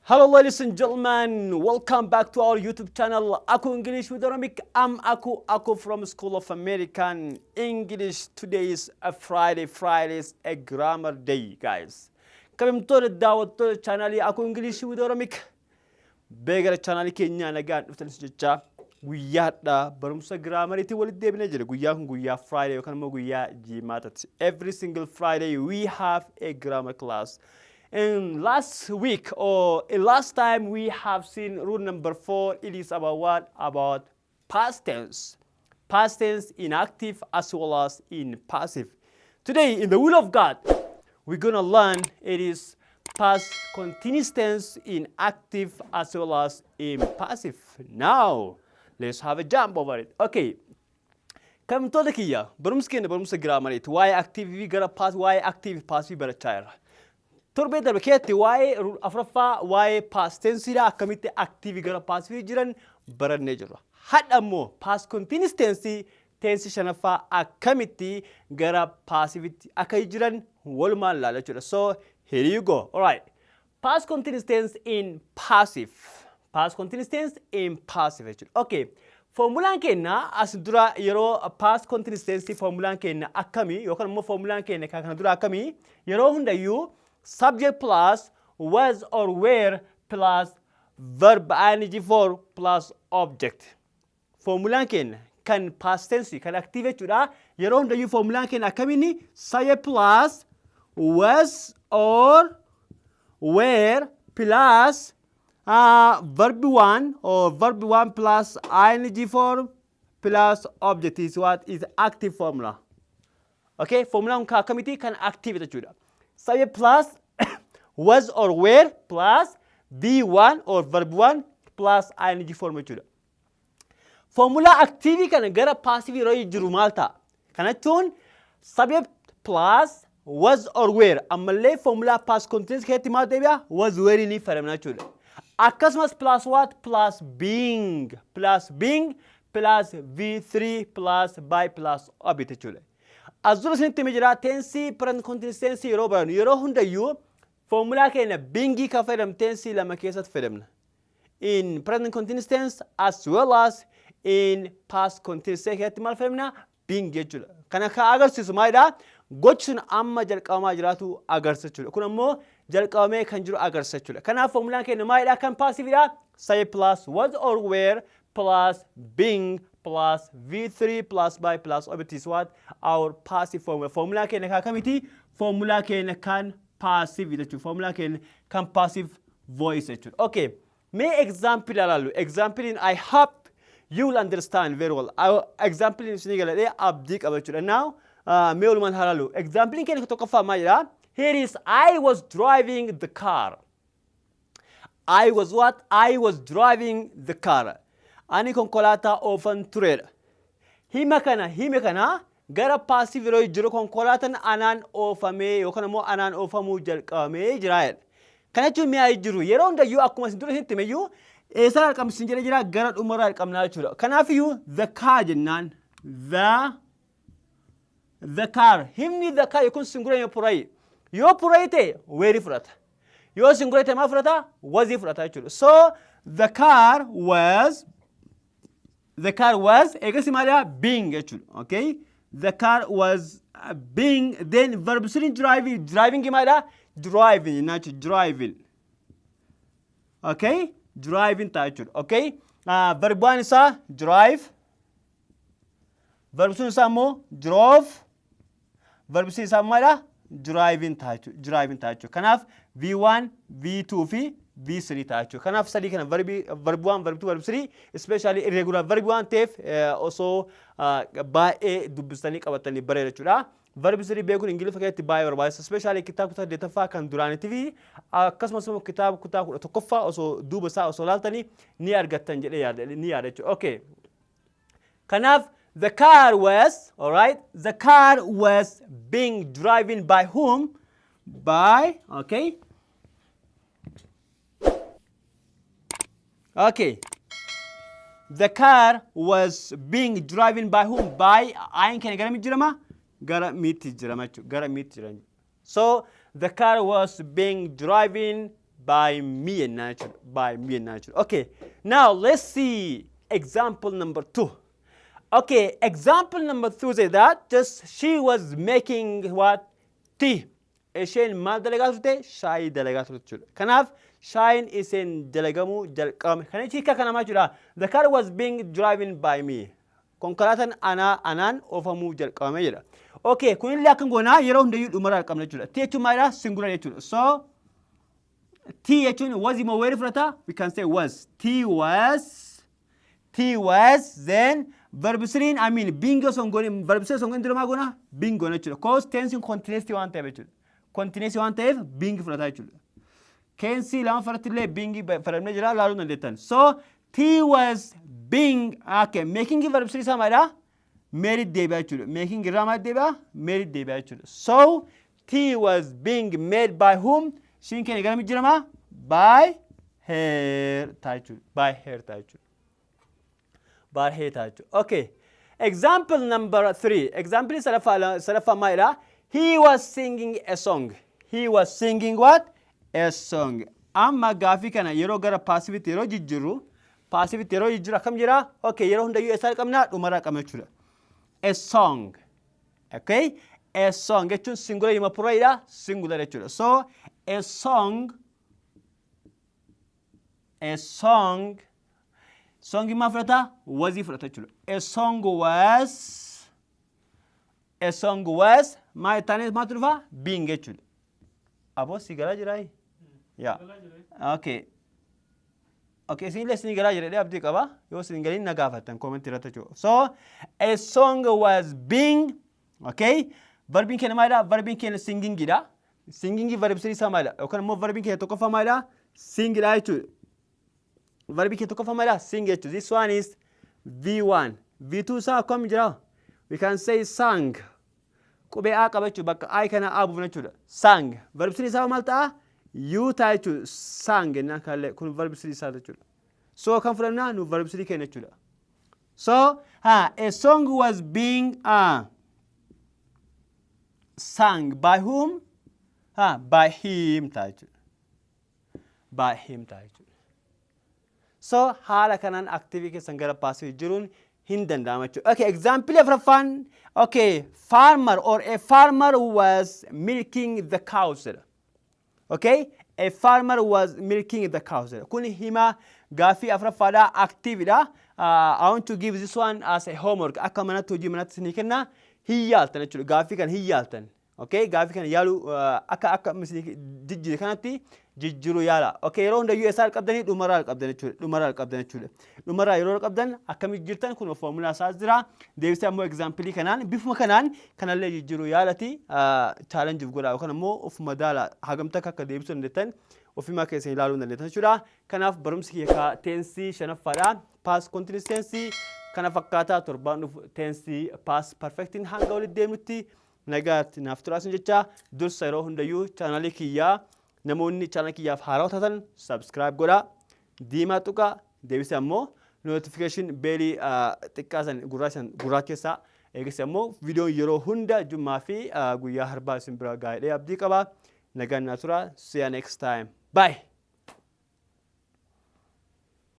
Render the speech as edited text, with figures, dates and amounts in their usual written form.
Hello, ladies and gentlemen, welcome back to our YouTube channel, Aku English with Oromic. I'm Aku Aku from School of American English. Today is a Friday. Friday is a grammar day, guys. Kabajamtoota daawwattoota chaanaalii Aku English with Oromic. Beegara chaanaalii keenyaa nagaan dhuftanis jechaa guyyaadha barumsa giraamariitiin walitti deebinee jira. Guyyaan kun guyyaa Friday yookaan immoo guyyaa Jimaataati. Every single Friday we have a grammar class. And last week or last time we have seen rule number 4. It is about what? About past tense. Past tense in active as well as in passive. Today, in the will of God, we're gonna learn it is past continuous tense in active as well as in passive. Now, let's have a jump over it. Okay. Kabajamtoota kiyya, barumsi keenya barumsa giraamariiti. Waa'ee active gara pass waa'ee active passive barachaa jirra. Torbee darbe keessatti waa'ee afuraffaa, waa'ee past tensiidha, akkamitti active gara passive jiran barannee jirra. Har'a immoo past continuous tense, tense shanaffaa, akkamitti gara passivetti akka jiran walumaan ilaalla jechuudha. So here you go. Alright. Past continuous tense in passive. Past continuous tense in passive jechuudha. Okay. Formulaan keenya as dura yeroo past continuous tense, formulaan keenya akkamii yookaan immoo formulaan keenya kan kana dura akkamii? Yeroo hundayyuu subject plus was or were plus verb ing form plus object. Formulaan keenya kan past tense kan active jechuudha. Yeroo hundayyuu formulaan keenya akkamiini? Subject plus was or were plus verb 1 or verb 1 plus ing form plus object is what is active formula. Okay, formulaan kun akkamiti? Kan active jechuudha. Subject plus was or were plus V1 or verb 1 plus ing form jechuudha. Foormulaa active kana gara passive yeroo jiru maal ta'a? Kana jechuun subject plus was or were, ammallee foormulaa past continuous keessatti maal deebi'a? Was, were ni fayyadamna jechuudha. Akkasumas plus what? Plus being, plus being plus V3 plus by plus object jechuudha. As dura isinitti himee jira, tense present continuous tense yeroo barannu yeroo hundayyuu foormulaa keenya being kan fayyadamnu tense lama keessatti fayyadamna. In present continuous tense as well as in past continuous tense keessatti maal fayyadamna? Being jechuudha. Kana kan agarsiisu maalidha? Gochi sun amma jalqabamaa jiraatu agarsiisa jechuudha. Kun ammoo jalqabamee kan jiru agarsiisa jechuudha. Kanaaf foormulaan keenya maalidha? Kan passiveidha. Subject plus was or were plus being plus V3 plus by plus object is what? Our passive formula. Foormulaa keenya kan akkamiti? Foormulaa keenya kan passive jechuudha. Foormulaa keenya kan passive voice jechuudha. Okay. Mee example ilaallu. Example in I hope you will understand very well. Example isinii galadhee abdii qaba jechuudha. Now, mee walumaan haa ilaallu. Example keenya tokkoffaa maal jedhaa? Here is "I was driving the car." I was what? I was driving the car. Ani konkolaataa oofan turedha. Hima kana gara passive yeroo jiru konkolaataan anaan oofamee yookaan immoo anaan oofamuu jalqabamee jira jedha. Kana jechuun mi'aa jiru yeroo hundayyuu akkuma isin dura isinitti himeyyuu eessarraa jalqabsiisin jedhee jira? Gara dhumarraa jalqabnaa jechuudha. Kanaafiyyuu the car jennaan, the car, himni the car yookiin singular yoo plural, yoo plural ta'e were fudhata. Yoo singular ta'e maal fudhata? Was fudhata jechuudha. So the car was, the car was, eegasi maalidha? Being jechuudha. Okay? The car was being, then verb 3 driving. Driving maalidha? Driving jennaan jechuudha. Driving. Okay? Driving ta'a jechuudha. Okay? Verb 1 isaa drive. Verb 2 isaa immoo drove. Verb 3 isaa maalidha? Driving ta'a jechuudha. Driving ta'a jechuudha. Kanaaf V1, V2 fi V3 ta'a jechuudha. Kanaaf sadii kana verbi, verb 1, verb 2, verb 3, especially irregular verb waan ta'eef osoo baay'ee dubbistanii qabatanii bareeda jechuudha. Verb 3 beekuun Ingiliffa keessatti baay'ee barbaachisa. Especially kitaaba kutaa saddeettaffaa kan duraaniitii fi akkasumas immoo kitaaba kutaa 11ffaa osoo duuba isaa osoo laaltanii ni argattan jedhee yaada, ni yaada jechuudha. Okay. Kanaaf the car was, alright, the car was being driven by whom? By, okay. Okay. The car was being driven by whom? By ayin keenya gara jirama? Gara metti jirama jechuudha. Gara metti jirama. So the car was being driven By me jennaan jechuudha. By me jennaan jechuudha. Okay. Now let's see example number two. Okay, example number two is that just she was making what? Tea. Isheen maal dalagaa turte? Shaayii dalagaa turte jechuudha. Kanaaf shaayiin isheen dalagamuu jalqabame. Kana hiika kana maal jechuudha? The car was being driven by me. Konkolaataan anaa anaan oofamuu jalqabame jedha. Okay, kunillee akka goonaa yeroo hundayyuu dhumarraa qabna jechuudha. Tea jechuun maalidha? Singular jechuudha. So, tea jechuun was immoo were fudhata? We can say was. Tea was, tea was, then verb three, I mean, being osoo hin goone, verb three osoo hin goone dura maal goona? Being goona jechuudha. 'Cause tense continuous waan ta'eef jechuudha. Continuous waan ta'eef being fudhata jechuudha. Tense lama faratti illee being fayyadamnee jira, laaluu dandeettan. So tea was being, okay, making verb three isaa maalidha? Made deebi'a jechuudha. Making irraa maal deebi'a? Made deebi'a jechuudha. So tea was being made by whom? Ishiin keenya gara jijjiirama? By her ta'a jechuudha. By her ta'a jechuudha. By her ta'a jechuudha. Okay. Example number three. Example sadaffaa maalidha? He was singing a song. He was singing what? A song. Amma gaafii kana yeroo gara passivetti yeroo jijjiirru, passivetti yeroo jijjiirru akkam jira? Okay, yeroo hundayyuu eessaa qabna? Dhumarraa qabna jechuudha. A song. Okay? A song jechuun singular hima pluralidha. Singular jechuudha. So, a song, a song, song maal fudhata? Was fudhata jechuudha. A song was, a song was maal taanee maaltu dhufa? Being jechuudha. Aboo, si galaa jiraa? Yaa. Okay. Okay, isinillee isinii galaa jira jedhee abdii qaba. Yoo isin galiin na gaafattan comment irratti jechuudha. So, a song was being, okay? Verbiin keenya maalidha? Verbiin keenya singingidha. Singingii verb three isaa maalidha? Yookaan immoo verbiin keenya tokkoffaa maalidha? Singidha jechuudha. Verbiin keenya tokkoffaa maalidha? Sing jechuudha. This one is V1. V2 isaa akkam jira? We can say sang. Qubee A qaba jechuudha. Bakka I kana A buufna jechuudha. Sang. Verb three isaa maal ta'a? U ta'a jechuudha. Sang jennaan kanallee kun verb three isaa jechuudha. So kan fudhannaa nu verb three keenya jechuudha. So, ha, a song was being sung by whom? Ha, by him ta'a jechuudha. By him ta'a jechuudha. So haala kanaan active keessan gara passive jiruun hin danda'ama jechuudha. Okay, example afuraffaan, okay, farmer or a farmer was milking the cows jedha. Okay, a farmer was milking the cows jedha. Kun hima gaaffii afuraffaadha, activeidha. I want to give this one as a homework. Akka manatti hojii manatti isinii kenna, hin yaaltan jechuudha. Gaaffii kana hin yaaltan. Okay, gaaffii kana yaaluu akka isinii jijjiire kanatti jijjiiruu yaala. Okay, yeroo hundayyuu eessaa qabdanii? Dhumarraa qabdan jechuudha. Dhumarraa qabdan jechuudha. Dhumarraa yeroo qabdan akkamitti jijjiirtan kun foormulaa isaas jira. Deebisee ammoo example kanaan bifuma kanaan kanallee jijjiiruu yaalati challenge godhaa yookaan ammoo of madaala, hagamta akka deebisuu dandeettan ofimaa keessan ilaaluu dandeettan jechuudha. Kanaaf barumsi kiyya tense shanaffaadha. Past continuous tense kana fakkaataa. Torbaan dhufu tense past perfectiin hanga walitti deemnutti nagaatti naaf turaasin jecha. Dursa yeroo hundayyuu channelii kiyyaa namoonni channel kiyyaaf haarawaa taatan subscribe godhaa, diimaa tuqaa, deebisee ammoo notification bellii xiqqaa san gurraacha gurraacha eegis ammoo viidiyoon yeroo hunda jummaa fi guyyaa harbaa isin bira gaa'edhee abdii qaba. Nagaan naa tura. See you next time. Bye.